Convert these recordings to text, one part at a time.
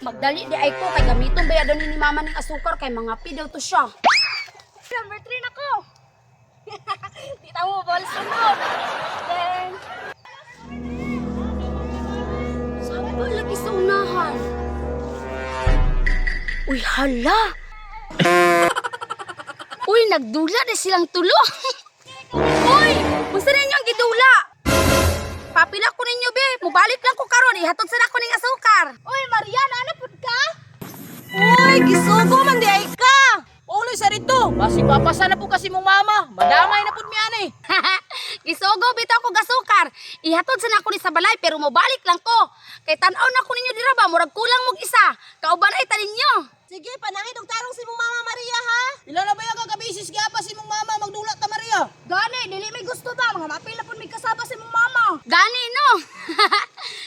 Magdali di ay ko kay gamiton ba daw ni mama ning asukar kay mga pi daw to siya. Number 3 na ko. Tita mo bolsa mo. Then Saan lagi sa unahan? Uy, hala! Uy, nagdula na silang tulo. Uy, unsa na inyo ang gidula? Papila ko ninyo, be. Mubalik lang ko karon. Ihatod sa nako ning asukar. Uy, Mariana, ano pud ka? Uy, gisugo man di ay ka. Uloy sa rito. Basig papasa na po kasi mong mama. Madamay na pud mi ani. Gisugo bitaw ko gasukar. Ihatod sa nako ni sa balay pero mobalik lang ko. Kay tan-aw na ko ninyo dira ba murag kulang mog isa. Kauban ay ta ninyo. Sige, panangit og tarong si mong mama Maria ha. Ila na ba yung kagabisis gyapa si mong mama magdula ta Maria? Gani, dili may gusto ba mga mapila pud may kasaba si mong mama. Gani no.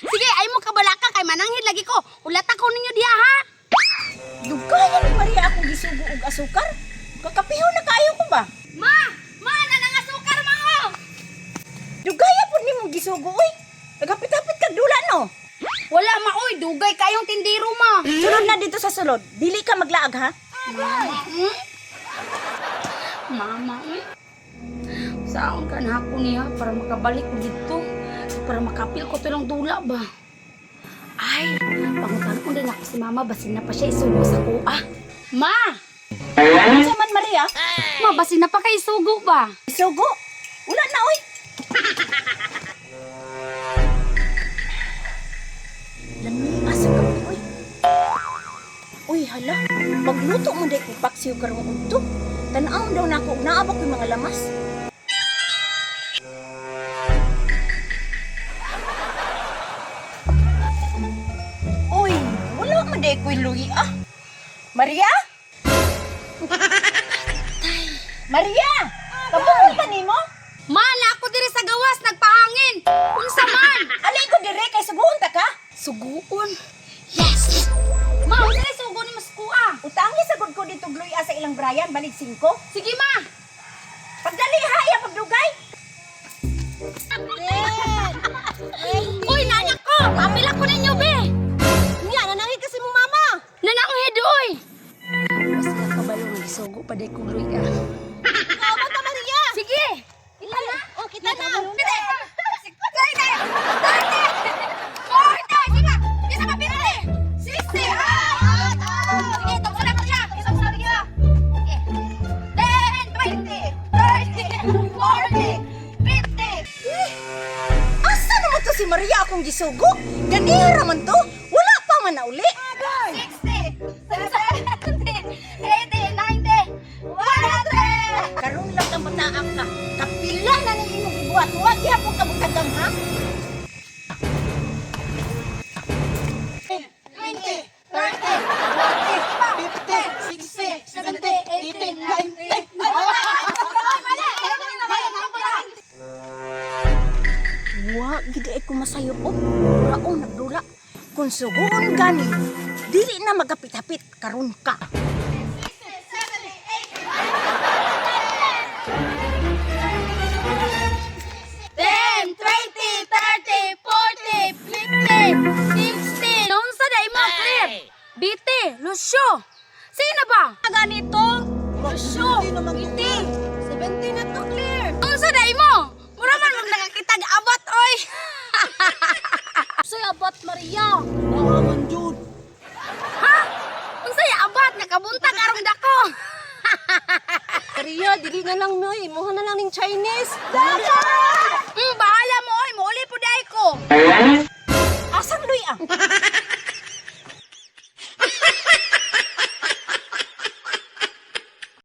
Sige, ay mo kabalaka kay mananghid lagi ko. Ulata ko ninyo diha ha. Dugayan ni Maria akong gisugo og asukar. Kakapiho na kaayo ko ba? Ma, ma na nang asukar ma oh. Dugaya pud nimo gisugo oy. Nagapit-apit kag dula no. Wala ma oy, dugay kayong tindero ma. Sulod na dito sa sulod. Dili ka maglaag ha. Mama, Mama, Saon ka na ako niya para makabalik ko dito. Para makapil ko to lang dula ba? Ay, pangutan ko din ako si mama basin na pa siya isugo sa kuha. Ma! Unsa man Maria? Ma, basin na pa kay isugo ba? Gisugo? Wala na oy. Lami asa ka oy. Uy hala, magluto mo day kog paksiw karong udto. Tan-awon daw nako og naa ba ko'y mga lamas. Uy, wala man day ko'y lugi ah. Maria? Maria! Kabuol pa nimo? Ma, na ako diri sa gawas nagpahangin. Unsa man? Alay ko dire kay suguon ta ka? Suguon. Yes. Ma, unsa na sugo ni mas kuha? Utangi sagod ko dito gluya sa ilang Brian balig 5. Sige ma. Pagdali ha, iya pagdugay. Uy, nanak ko! Papila ko ninyo, be! Nya, nanangit kasi mong mama. Nananghid, oy! Basta kabalo nga gisugo pa day kong luya. Kauban ta Maria. Sige! Ila na! Oh, kita na. Pite! 30! 30! 40! Sige! Isa pa, 50! 60! Ah! Sige, tungkol na siya! Isang sa siya! Sige. 10, 20, 30, 40, 50! Asa naman to si Maria akong gisugo? Ganira man to. Wala pa man na uli. 60, 70, 80, 90, 100! Karon lang kang bataak ka. Kapila na ning imong gibuhat. Wa gyapon ka mutagang ha. 20, 30, 40, 50, 60, 70, 80, 90. Wa gid ay ko masayop oh. Raon nagdula. Kung suguon gani, dili na magapit-apit karon ka. 10, 20, 30, 40, 50, 60. Noon sa day mo, clip. Bite, Lucio. Sino ba? Ganito? Lucio. Bite. 70 na to clear. Noon sa day mo? Mura man mag nakakitag abat, oy. Unsay abat Maria? Naa man jud. Ha? Unsay abat? Nakabuntag arong dako. Maria, dili na lang noy. Imuha na lang ning Chinese. Bahala mo, oy. Muuli po day ko. Asang luya?